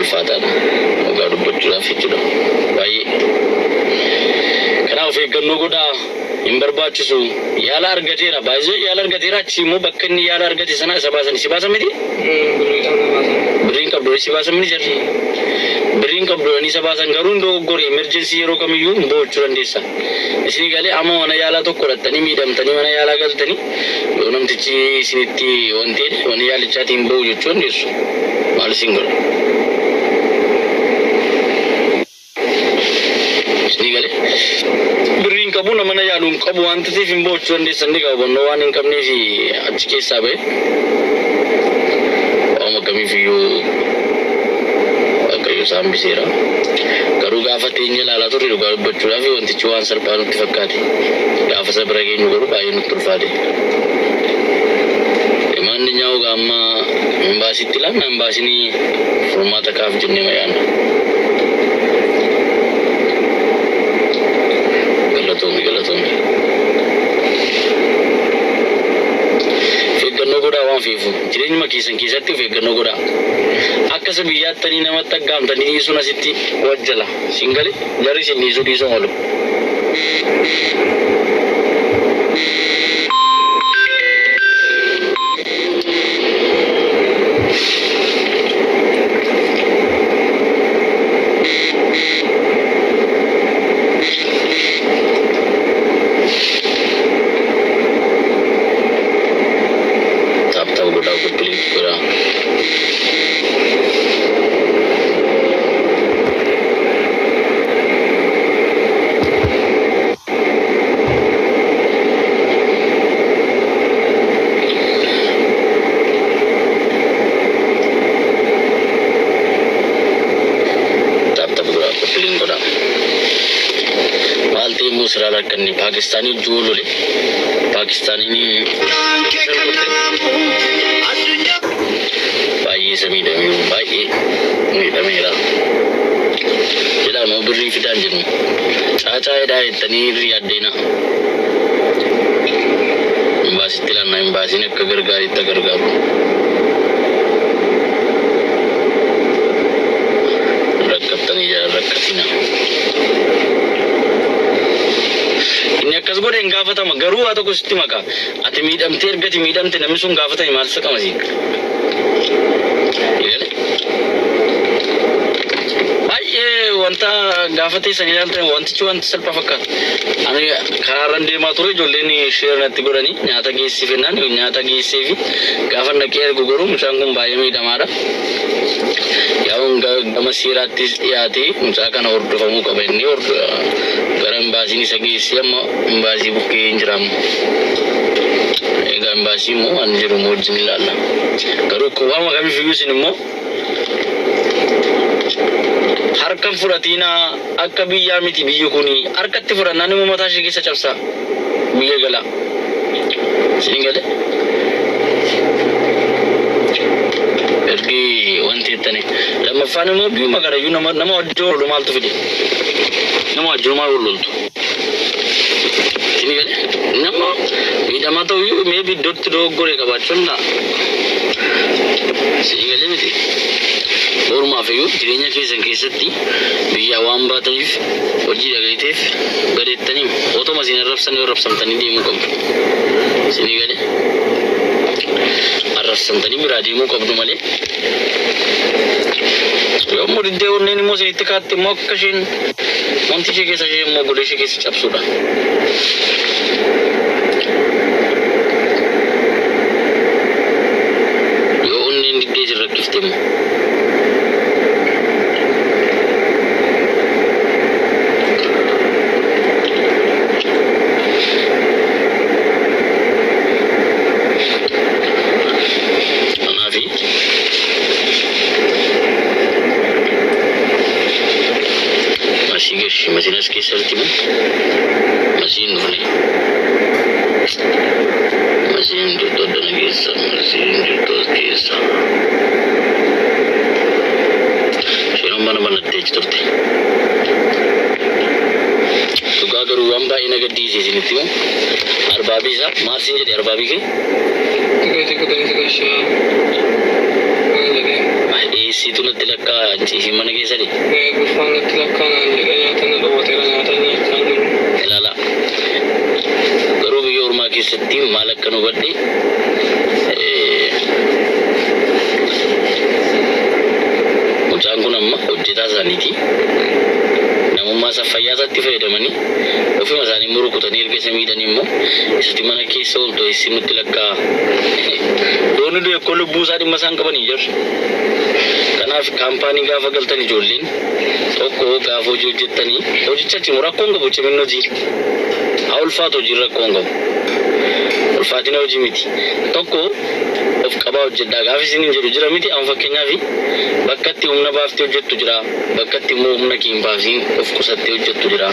Ulfaataadha. Dhugaa dubbachuudhaaf jechuudha. Baay'ee. Kanaaf of eeggannoo godhaa. Hin barbaachisu. Yaala argateera. Baay'ee yaala argateera. Achi immoo bakka inni yaala argate sana isa baasan. Si baasan miti? Birriin qabdu si baasan miti jarri. Birriin qabdu isa baasan garuu hin dogoggore. Emergency yeroo kamiyyuu hin bo'achuu dandeessa. Isinii galee amma mana yaalaa tokko dhattanii miidhamtanii mana yaalaa galtanii yoo namtichi isinitti wanti jedhe mana yaalichaatiin ba'u jechuu dandeessu. Maal isin godha? Isinii galee birriin qabu nama na yaalu hin qabu waan ta'eef hin bo'achuu dandeessan ni qaba. Hubannoo waan hin qabneef achi keessaa ba'e. Waanuma kamiif iyyuu Waaqayyo isaa hambiseera. Garuu gaafa teenye ilaalaa turre dhugaa dubbachuudhaaf wantichi waan salphaa nutti fakkaate. Gaafa isa bira geenyu garuu baay'ee nutti ulfaate. Maanninyaa'u egaa amma imbaasiitti ilaalla. Imbaasiin furmaata kaaf jennee ma yaadna. Galatoomi galatoomi. Of eeggannoo godhaa waan feefu. Jireenyuma keessan keessatti of eeggannoo godhaa. Akka isa biyyaattanii namatti aggaamtanii dhiisuun asitti wajjala. Siin gale jarri isin dhiisuu dhiisuu malu. Tap tap godhaa copy link godhaa. Tap tap godhaa copy link godhaa. Maal ta'e immoo siraa rakkanne Paakistaanii wajjin wal lole. Paakistaaniin baay'ee isa miidhameeru baay'ee miidhameera. Jedhaa moo birrii fidaan jennu. Caacaa hidhaa jettanii irri yaaddeenaa. Imbaasitti ilaanna imbaasiin akka gargaaritti gargaaru. Rakkattanii jala rakkatina. Inni akkas godhe hin gaafatama garuu waa tokko sitti maka. Ati miidhamtee ergati miidhamte namni sun gaafatame maal isa qamasi? Eegale. Baay'ee wanta gaafa teessan ilaaltan wantichi wanti salphaa fakkaata. Ani karaarran deemaa ture ijoolleen share natti godhanii nyaata geessii fennaan nyaata geessee fi gaafa dhaqee argu garuu mucaan kun baay'ee miidhamaadha. Yaa'uun gama seeraattis dhiyaatee mucaa kana hordofamuu qaba inni gara imbaasiin isa geessee amma imbaasii bukkee hin jiramu. Egaa imbaasii immoo waan jiru immoo wajjin ilaalla. Garuu waanuma kamiif iyyuu isin immoo harka hin fudhatiinaa akka biyyaa miti biyyi kuni harkatti fudhannaan immoo mataa ishee keessa cabsaa biyya galaa. Isin galee? Ergi wanti jettani. Lammaffaan immoo biyyuma kanayyuu nama nama wajjin wal maaltu fide? Nama wajjin maal wal loltu? Isin galee? Nama miidhamaa ta'uyyuu maybe iddootti dogoggore qabaachuu danda'a. Isin galee miti? Borumaaf iyyuu jireenya keessan keessatti biyyaa waan baataniif hojii dhagaiteef gadeettanii otoma isin arrabsan yoo arrabsamtanii deemuu qabdu. Isin galee? Arrabsamtanii biraa deemuu qabdu malee. Yommuu diddee onneen immoo isinitti kaatti immoo akka isheen wanti ishee keessa ishee immoo godhee ishee keessa cabsuudha. Yoo onneen diddee isin rakkifte immoo. Kanaafi masii gashi masiin as keessa jirti moo masiin dhufne masiin jirtu addana keessa masiin jirtu as keessa isheen mana banattee achi turte. Dhugaa garuu waan baay'ee na gaddisiise isinitti himu arbaabii isaa maal siin jedhe arbaabii kee? Eessiitu natti lakkaa ciisiin mana keessa de. Guffaan natti lakkaa'an jedha, nyaata na dhowwateera, nyaata nyaachaa jiru. Ilaala. Garuu biyya ormaa keessatti maal akka nu hubadhe, mucaan kun amma hojjetaa isaaniiti. Namummaa isaa, fayyaa isaatti fayyadamanii ofuma isaanii immoo rukutanii erga isa miidhanii immoo isatti mana keessa ooltu eessi nutti lakkaa. Doonni du'e akkoo lubbuu isaa dhimma isaan qabanii jiru. Kanaaf kaampaanii gaafa galtan, ijoolleen tokko gaafa hojii hojjettanii hojicha cimu rakkoon qabu, ciminni hojii. Haa ulfaatu, hojiin rakkoon qabu. Ulfaatina hojii miti. Tokko of qabaa hojjedhaa gaafa isiniin jedhu jira miti. Amma fakkeenyaaf bakka itti humna baaftee hojjettu jira. Bakka itti immoo humna kee hin baasiin of qusattee hojjettu jira.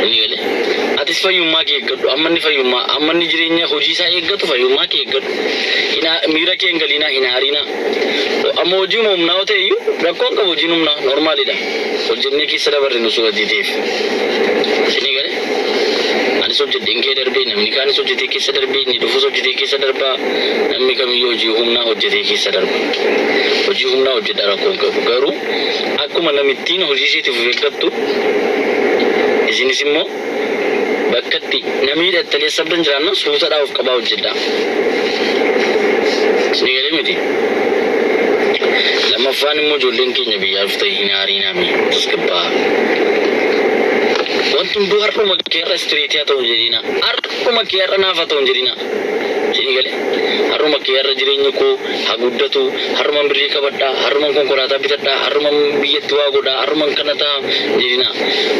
Inni galee. Atis fayyummaa kee eeggadhu. Amma inni fayyummaa, amma inni jireenya hojii isaa eeggatu, fayyummaa kee eeggadhu. Miira kee hin galinaa, hin aarinaa. Amma hojii humnaa yoo ta'e iyyuu rakkoon qabu, hojiin humnaa normaalidha. Hojjennee keessa dabarre nu gatii ta'eef. Isinii galee? Anis hojjedheen kee darbee, namni kaanis hojjetee keessa darbee, inni dhufus hojjetee keessa darbaa, namni kamiyyuu hojii humnaa hojjetee keessa darba. Hojii humnaa hojjedhaa, rakkoon qabu. Garuu akkuma namittiin hojii isheetiif of eeggattu, isinis immoo bakkatti namni hidhattanii sabdan jiraannan suutadhaa of qabaa hojjedhaa. Isinii galee miti? Lammaffaan immoo ijoolleen keenya biyyaa dhuftan hin aariinaa, tasgabbaa. Wanti hunduu har'uma keerra straight haa ta'u hin jedhina. Har'uma keerra naaf haa ta'u hin jedhina. Isinii galee? Har'uma keerra jireenyi koo haa guddatu, har'uma birrii qabadhaa, har'uma konkolaataa bitadhaa, har'uma biyyatti waa godhaa, har'uma kana ta'a jedhina.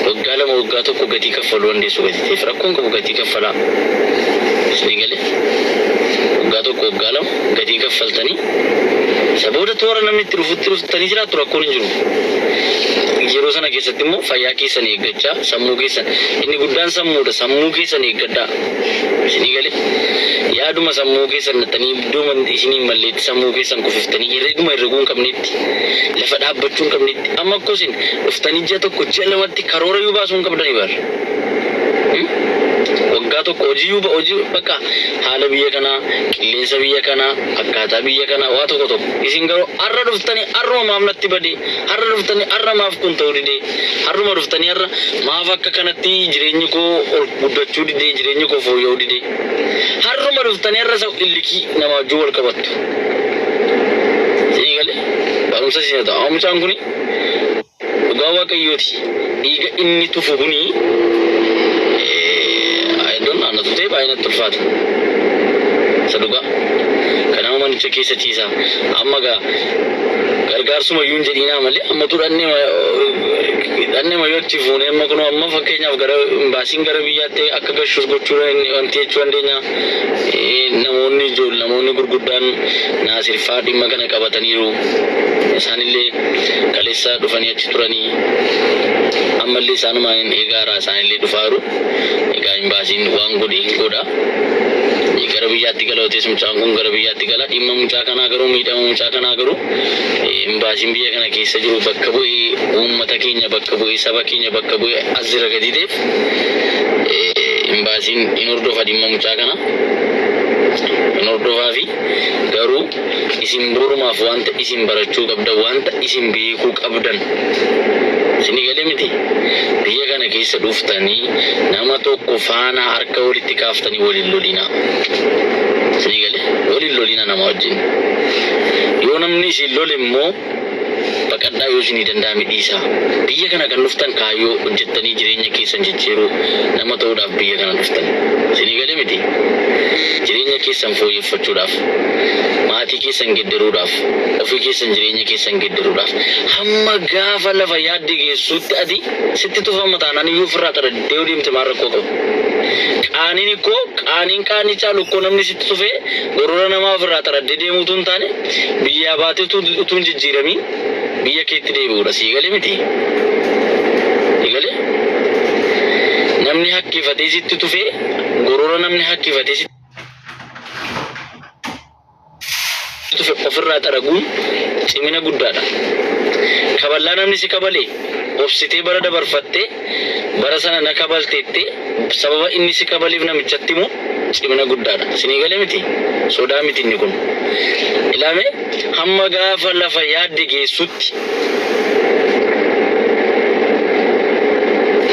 Waggaa 2, waggaa 1 gatii kaffaluu dandeessu gatii ta'eef rakkoon qabu, gatii kaffalaa. Isinii galee? Waggaa 1, waggaa 2 gatii kaffaltanii isa booda toora namni itti dhufutti dhuftanii jiraattu, rakkoon hin jiru. Yeroo sana keessatti immoo fayyaa keessan eeggachaa, sammuu keessan, inni guddaan sammuudha, sammuu keessan eeggadhaa. Isinii galee? Yaaduma sammuu keessan nattanii iddoo isinii hin malleetti sammuu keessan kufiftanii herreguma herreguu hin qabnetti, lafa dhaabbachuu hin qabnetti, amma akkoo isin dhuftanii ji'a 1, ji'a 2tti karoora iyyuu baasuu hin qabdanii bar. Waggaa 1 hojii iyyuu hojii bakka haala biyya kanaa, qilleensa biyya kanaa, akkaataa biyya kanaa waa tokko tokko. Isin garuu har'a dhuftanii har'uma maaf natti badee, har'a dhuftanii har'a maaf kun ta'uu didee, har'uma dhuftanii har'a maaf akka kanatti jireenyi koo ol guddachuu didee, jireenyi koo fooyya'uu didee. Har'uma dhuftanii har'a isa illikii nama wajjin wal qabattu. Isinii galee? Barumsa isin haa ta'u. Amma mucaan kuni dhugaa Waaqayyooti. Dhiiga inni tufu kuni, I don't know, anatu ta'e baay'ee natti ulfaata. Isa dhugaa. Kanaaf manicha keessa ciisa. Amma gaa gargaarsuma iyyuu hin jedhinaa malee ammatu dhannee mayyoo achi fuunee amma kunoo amma fakkeenyaaf gara imbaasiin gara biyyaatti akka gashus gochuu wanti jechuu dandeenya. Namoonni ijoollee, namoonni gurguddaan Naasir fa'aa dhimma kana qabataniiru. Isaanillee kaleessa dhufanii achi turanii ammallee isaanumaan eegaara, isaanillee dhufaaru. Egaa imbaasiin waan godhe hin godha. Gara biyyaatti gala otees, mucaan kun gara biyyaatti gala. Dhimma mucaa kanaa garuu, miidhama mucaa kanaa garuu, imbaasiin biyya kana keessa jiru bakka bu'ee uummata keenya, bakka bu'ee saba keenya, bakka bu'ee as jira gadi ta'eef imbaasiin hin hordofa dhimma mucaa kana. Hin hordofaa fi garuu isin borumaaf wanta isin barachuu qabdan, wanta isin beekuu qabdan. Isinii galee miti? Biyya kana keessa dhuftanii nama tokko faana harka walitti kaaftanii waliin lolinaa. Isinii galee? Waliin lolinaa nama wajjin. Yoo namni isin lole immoo baqadhaa, yoo isinii danda'ame dhiisaa. Biyya kana kan dhuftan kaayyoo hojjettanii jireenya keessan jijjiiruu, nama ta'uudhaaf biyya kana dhuftan. Isinii galee miti? Jireenya keessan fooyyeffachuudhaaf, maatii keessan gedderuudhaaf, ofii keessan jireenya keessan gedderuudhaaf, hamma gaafa lafa yaadde geessuutti ati sitti tufama taanaan iyyuu ofirraa xaraddee yoo deemte maal rakkoo qabu? Qaaniin ikkoo qaaniin qaanii caalu ikkoo namni sitti tufee gorora namaa ofirraa xaraddee deemuutu hin taane, biyyaa baatee utuu hin jijjiiramiin biyya keetti deebi'uudha. Sii galee miti? Sii galee? Namni hakkifatee sitti tufee, gorora namni hakkifatee sitti tufe ofirraa xaraguun cimina guddaadha. Kaballaa namni si kabalee obsitee bara dabarfattee bara sana na kabalteettee sababa inni si kabaleef namichatti himuun cimina guddaadha. Isinii galee miti? Sodaa miti inni kun. Ilaame. Hamma gaafa lafa yaadde geessutti.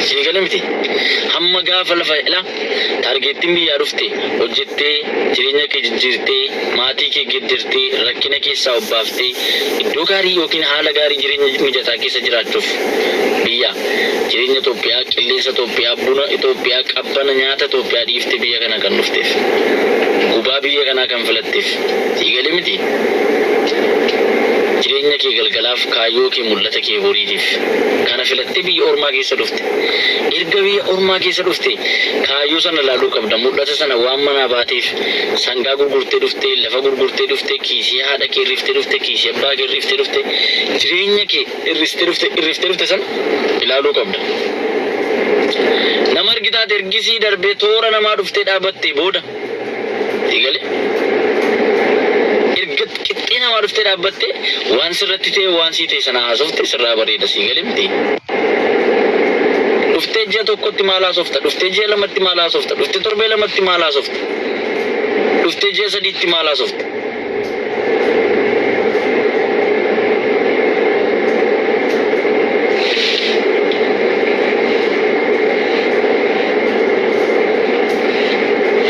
Sii gale miti? Hamma gaafa lafa ila targettiin biyyaa dhufte hojjettee jireenya kee jijjiirtee maatii kee geddirtee rakkina keessaa obbaaftee iddoo gaarii yookiin haala gaarii jireenya mijataa keessa jiraachuuf biyya jireenya Itoophiyaa, qilleensa Itoophiyaa, buna Itoophiyaa, qabbana nyaata Itoophiyaa dhiiftee biyya kana kan dhufteef. Gubaa biyya kanaa kan filatteef. Sii gale miti? Jireenya kee galgalaaf, kaayyoo kee mul'ata kee boriitiif. Kana filattee biyya ormaa keessa dhufte. Erga biyya ormaa keessa dhufte kaayyoo sana laaluu qabda. Mul'ata sana waan manaa baateef sangaa gurgurtee dhufte, lafa gurgurtee dhufte, kiisii haadha kee irriftee dhufte, kiisii abbaa kee irriftee dhufte, jireenya kee irristee dhufte, irriftee dhufte sana ilaaluu qabda. Nama argitaate ergisii darbee toora namaa dhuftee dhaabattee booda eegale erga qixxee namaa dhuftee dhaabbattee waan sirratti ta'e waan sii ta'e sana haasofte sirraa bareeda sii gale miti. Dhuftee ji'a tokkotti maal haasofta? Dhuftee ji'a lamatti maal haasofta? Dhuftee torbee lamatti maal haasofta? Dhuftee ji'a sadiitti maal haasofta?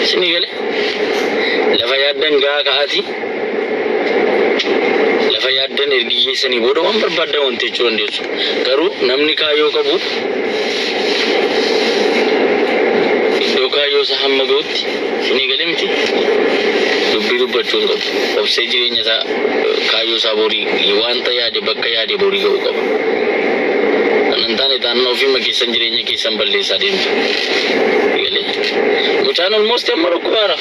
Isinii gale lafa yaaddan gahaa ka'aati. Lafa yaaddan ergi geessanii booda waan barbaaddan wanti jechuu dandeessu. Garuu namni kaayyoo qabu iddoo kaayyoo isaa hamma ga'utti isinii gale miti dubbii dubbachuu hin qabu. Obsee jireenya isaa kaayyoo isaa borii wanta yaade bakka yaade borii ga'uu qaba. Kan hin taane taanaan ofiima keessan jireenya keessan balleessaa deemtu. Galee mucaan almost amma dhukkubaara.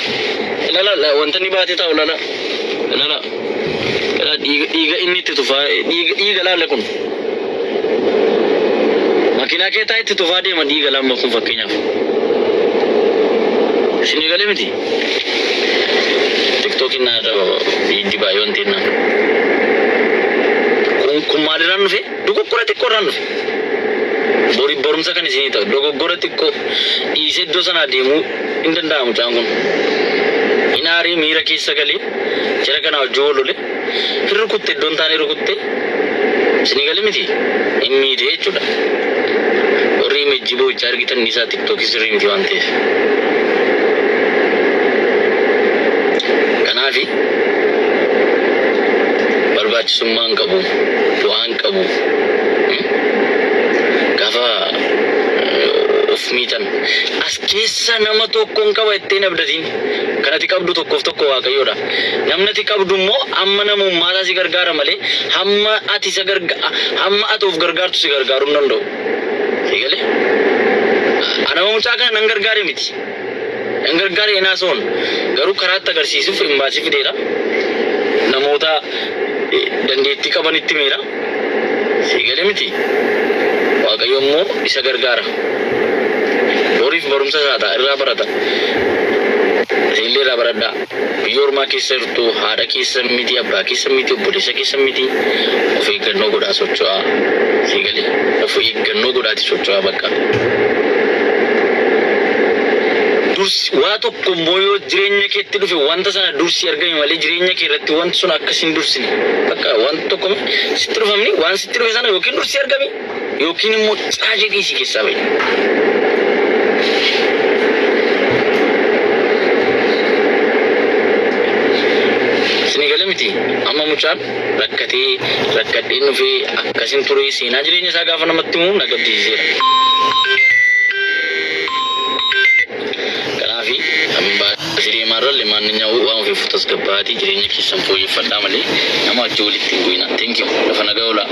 Ilala wanta inni baatee taa'u ilala. Ilala. Ilala dhiiga dhiiga inni itti tufaa dhiiga dhiiga laala kun. Makiinaa kee taa'e itti tufaa deema dhiiga lama kun fakkeenyaaf. Isinii galee miti? Tiktookiin na irra dibaa yoo hin ta'in. Kun kun maalirraan dhufe? Dogoggora xiqqoorraan dhufe. Bori barumsa kan isinii ta'u dogoggora xiqqoo dhiisee iddoo sanaa deemuu hin danda'a mucaan kun. Hin aarii miira keessa galee jara kanaa wajjin wal lole hin rukutte iddoo hin taane rukutte isinii galee miti hin miidhee jechuudha. Warri imejjii boo'ichaa argitan ni isaa tiktookii sirrii miti waan ta'eef. Kanaafi barbaachisummaa hin qabu, bu'aa hin qabu. Gaafa of miitan as keessa nama tokko hin qaba ittiin abdatiin. Kan ati qabdu tokkoof tokko Waaqayyoodha. Namni ati qabdu immoo hamma namummaa isaa si gargaara malee hamma ati isa garga hamma ati of gargaartu si gargaaruu hin danda'u. Si galee? Anama mucaa kana nan gargaare miti. Nan gargaare enaa soon garuu karaatti agarsiisuuf embaasii fideera. Namoota dandeettii qabanitti miira. Si galee miti? Waaqayyo immoo isa gargaara. Boriif barumsa isaa ta'a irraa barata. Isinillee irraa baradhaa. Biyya ormaa keessa jirtu haadha keessa miti, abbaa keessa miti, obboleessa keessa miti. Of eeggannoo godhaa socho'aa. Si galee? Of eeggannoo godhaati socho'aa bakka. Dursi waa tokko immoo yoo jireenya keetti dhufe wanta sana dursi argame malee jireenya kee irratti wanti sun akkas hin dursine. Bakka wanti tokko sitti dhufamni waan sitti dhufe sana yookiin dursi argame yookiin immoo caa jedhii si keessaa bahi. Isinii gale miti? Amma mucaan rakkatee rakkadheen dhufee akkasin ture seenaa jireenya isaa gaafa namatti himu na gaddisiiseera. Kanaafi baasii deemaa irra maanninyaa'u waan ofiif tasgabbaatii jireenya keessan fooyyeffadhaa malee nama wajjin walitti hin bu'ina. Thank you. Lafa nagaa oolaa.